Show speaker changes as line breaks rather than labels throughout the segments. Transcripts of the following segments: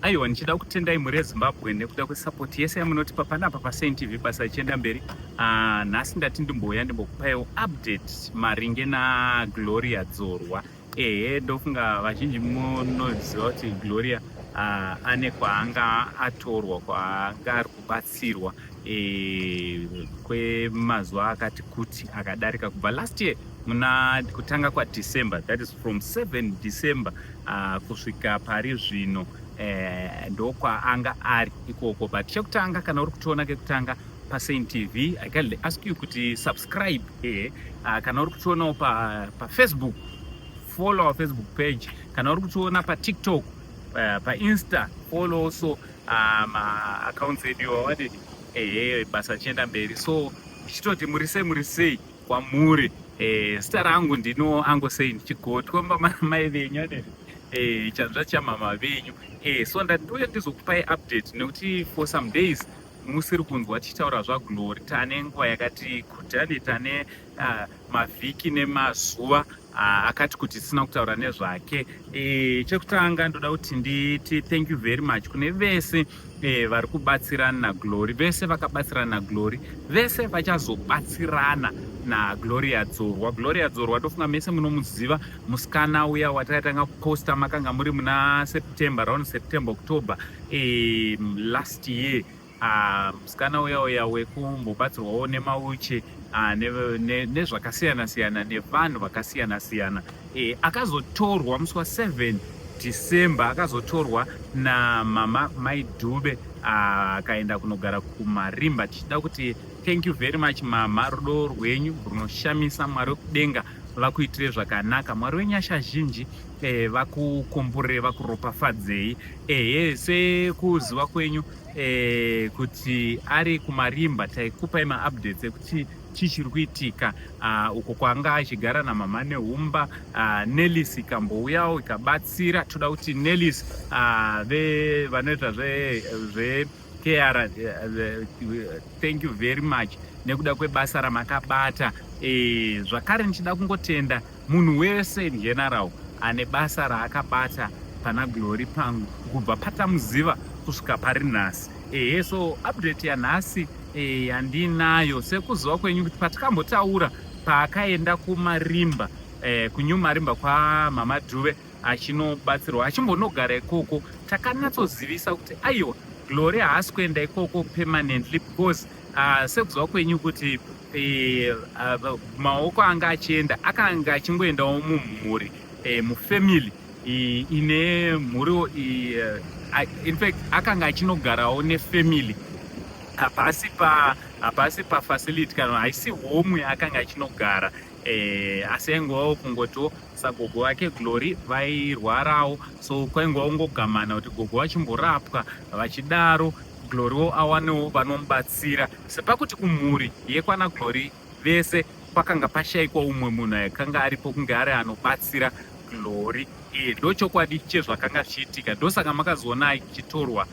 Aiwa, ndichida kutendai mhuri yeZimbabwe nekuda kwesapoti yese yamunotipa panapa paSaint TV, basa ichienda mberi. Nhasi ndati ndimbouya ndimbokupaiwo update maringe naGloria Dzorwa. Ehe, ndofunga vazhinji munoziva kuti Gloria ane kwaanga atorwa, kwaanga ari kubatsirwa kwemazuva akati kuti akadarika, kubva last year muna kutanga kwaDecember, that is from 7 December kusvika pari zvino, ndokwaanga ari ikoko. But chekutanga, kana uri kutiona kekutanga paSaint TV, I kindly ask you kuti subscribe. Kana uri kutionawo paFacebook, follow our Facebook page. Kana uri kutiona paTikTok, paInsta, follow also maaccounts edu awadidi. Ehe, basa chienda mberi. So ndichitoti muri sei, muri sei kwamuri? Zita rangu ndino angosei, ndichigotwa mai venyu adedi, chanzva chamama venyu. So ndati ndouya ndizokupai update nekuti for some days musiri kunzwa tichitaura zvaGlory. Tane nguva yakati kuti adi, tane mavhiki nemazuva akati kuti tisina kutaura nezvake. Chekutanga ndoda kuti nditi thank you very much kune vese vari kubatsirana naGlory, vese vakabatsirana naGlory, vese vachazobatsirana naGloria Dzorwa. Gloria Dzorwa, tofunga mese munomuziva, musikana uya watakatanga kuposta makanga muri muna September, around September, October last year. Musikana uya uya wekumbobatsirwawo nemauche nezvakasiyana siyana nevanhu vakasiyana siyana, akazotorwa musi wa7 December, akazotorwa namama Maidhube, akaenda kunogara kuMarimba. Tichida kuti thank you very much, mama, rudo rwenyu runoshamisa. Mwari wekudenga vakuitire zvakanaka, Mwari wenyasha zhinji vakukomborere, vakuropafadzei. Ehe, sekuziva kwenyu kuti ari kuMarimba, taikupai maupdates ekuti chii chiri kuitika uko kwanga achigara namama Nehumba. Nelis ikambouyawo ikabatsira. Toda kuti Nelis, vanoita zve care, thank you very much nekuda kwebasa ramakabata. Zvakare ndichida kungotenda munhu wese in general ane basa raakabata pana Glory pangu kubva patamuziva kusvika pari nhasi. Ehe, so update yanhasi yandinayo, sekuziva kwenyu kuti patikambotaura paakaenda kuMarimba, kuNew Marimba kwamama Dhuve, achinobatsirwa, achimbonogara ikoko, takanyatsozivisa kuti aiwa, Glory haasi kuenda ikoko permanently because sekuziva kwenyu kuti maoko anga achienda, akanga achingoendawo mumhuri, mufamily ine mhuri. In fact, akanga achinogarawo nefamily, hapasi pafacility kana haisi home yaakanga achinogara, asi aingovawo kungotiwo sagogo vake Glory vairwarawo, so kwaingova kungogamana kuti gogo vachimborapwa vachidaro, Glorywo awanewo vanomubatsira, sepakuti kumhuri yekwana Glory vese kwakanga pashayikwa umwe munhu akanga aripo kunge ari anobatsira Glory. Ndo chokwadi chezvakanga zvichiitika. Ndosaka makazoona achitorwa,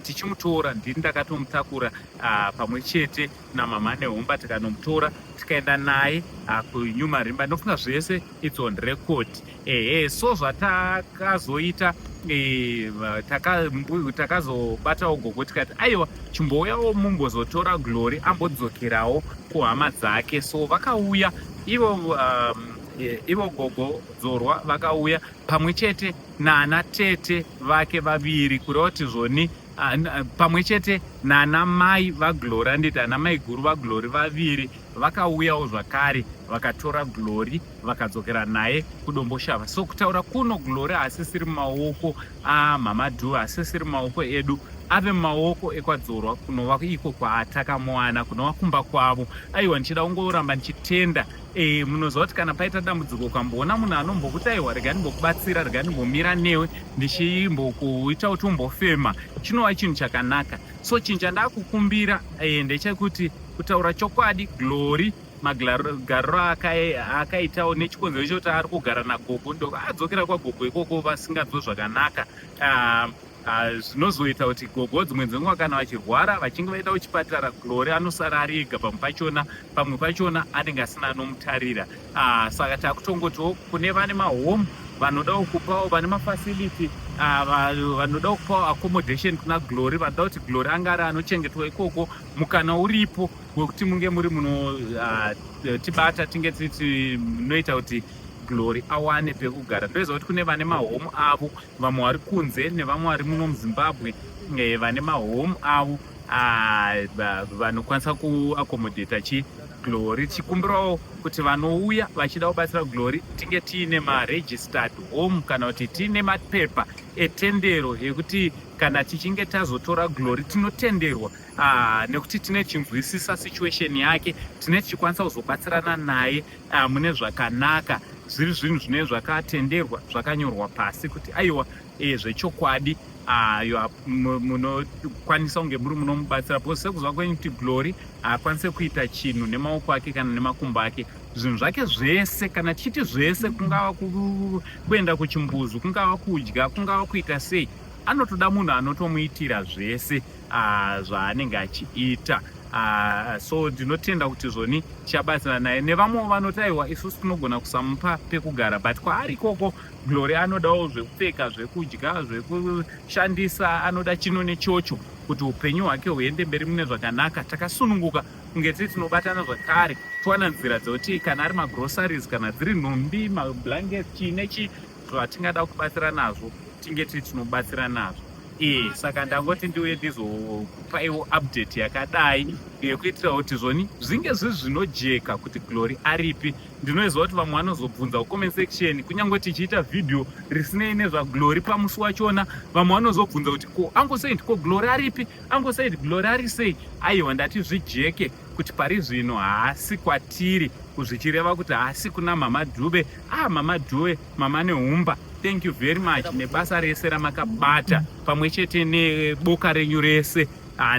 tichimutora. Ndini ndakatomutakura pamwe chete namama Nehomba, tikanomutora, tikaenda naye kuNew Marimba. Ndofunga zvese it's on record. Ehe, so zvatakazoita, takazobatawo gogo, tikati aiwa, chimbouyawo mumbozotora Glory ambodzokerawo kuhama dzake. So vakauya ivo, ivo gogo Dzorwa vakauya pamwe chete nana tete vake vaviri, kureva kuti zvoni pamwe chete nana mai vaGlory, anditi ana mai guru vaGlory vaviri vakauyawo zvakare, vakatora Glory, vakadzokera naye kuDomboshava. So kutaura kuno, Glory haasisiri mumaoko amama Dhu, haasisiri mumaoko edu, ave mumaoko ekwaDzorwa, kunova iko kwaatakamuwana, kunova kumba kwavo. Aiwa, ndichida kungoramba ndichitenda. Munoziva kuti kana paita dambudziko, ukamboona munhu anombokuti aiwa, rega ndimbokubatsira, rega ndimbomira newe, ndichimbokuita kuti umbofema, chinova chinhu chakanaka. So chinhu chandakukumbira ndechekuti, kutaura chokwadi, Glory magariro akaitawo nechikonzero chekuti ari kugara nagogo, ndo adzokera kwagogo ikoko vasinganzwe zvakanaka, zvinozoita kuti gogo dzimwe dzenguva kana vachirwara, vachinge vaenda kuchipatara, Glory anosara ari ega. Pamwe pachona anenge asina anomutarira. Saka takutongotiwo kune vane mahome Vanodawo kupawo vane mafacility, vanodawo kupawo accommodation kuna Glory, vanoda kuti Glory anga ari anochengetwa ikoko, mukana uripo wekuti munge muri munotibata, tinge titi munoita kuti Glory awane pekugara. Ndoziva kuti kune vane mahome avo, vamwe vari kunze nevamwe vari muno muZimbabwe, vane mahome avo, vanokwanisa kuaccommodata chi Glory. Tichikumbirawo kuti vanouya vachida kubatsira Glory, tinge tiine maregistered home kana kuti tiine mapepa etendero yekuti kana tichinge tazotora Glory tinotenderwa, nekuti tine chinzwisisa situation yake, tine tichikwanisa kuzobatsirana naye mune zvakanaka, zviri zvinhu zvinenge zvakatenderwa, zvakanyorwa pasi kuti aiwa, zvechokwadi munokwanisa kunge muri munomubatsira, because sekuziva kwenyu kuti Glory haakwanise kuita chinhu nemaoko ake kana nemakumbo ake. Zvinhu zvake zvese, kana tichiti zvese, kungava kuenda kuchimbuzu, kungava kudya, kungava kuita sei, anotoda munhu anotomuitira zvese zvaanenge achiita. So ndinotenda kuti zvoni tichabatsira naye nevamwewo vanoti aiwa, isusu tinogona kusamupa pekugara, but kwaari ikoko Glory anodawo zvekupfeka, zvekudya, zvekushandisa, anoda chino nechocho kuti upenyu hwake huende mberi mune zvakanaka. Takasununguka kunge tiri tinobatana zvakare, towana nzira dzekuti kana ari magroceries, kana dziri nhumbi, mablanket, chii nechii zvatingada kubatsira nazvo, tinge tiri tinobatsira nazvo. Saka ndangoti ndiuye ndizokupaiwo update yakadai yekuitira kuti zvoni zvinge zviri zvinojeka kuti Glory aripi. Ndinoziva kuti vamwe vanozobvunza kucomment section, kunyange tichiita vhidhiyo risinei nezvaGlory pamusi wachona, vamwe vanozobvunza kuti ko Uncle Saint, ko Glory aripi? Uncle Saint, Glory ari sei? Aiwa, ndati zvijeke kuti pari zvino haasi kwatiri, kuzvichireva kuti haasi kuna Mama Dhube. Ah, Mama Dhube, Mama Nehumba, thank you very much nebasa rese ramakabata pamwe chete neboka renyu rese,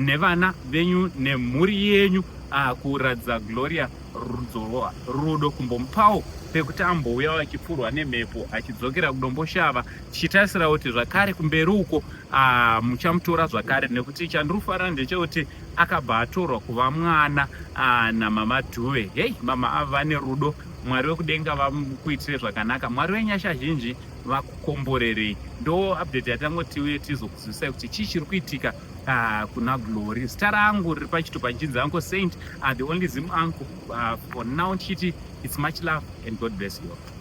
nevana venyu nemhuri yenyu, kuratidza Gloria rudzo, rudo, kumbomupawo pekuti ambouya achipfurwa nemhepo achidzokera kuDomboshava, tichitarisira kuti zvakare kumberi uko muchamutora zvakare, nekuti chandiri kufarira ndechekuti akabva atorwa kuva mwana naMama Dhuve. Hei, mama ava vane rudo. Mwari wekudenga vakuitire zvakanaka, Mwari wenyasha zhinji vakukomborerei. Ndo update yatangoti uye tizokuzivisai kuti chii chiri kuitika kuna Glory. Zita rangu riri pachitupa nchinzi Uncle Saint, the only Zim uncle for now. Ndichiti it's much love and God bless you.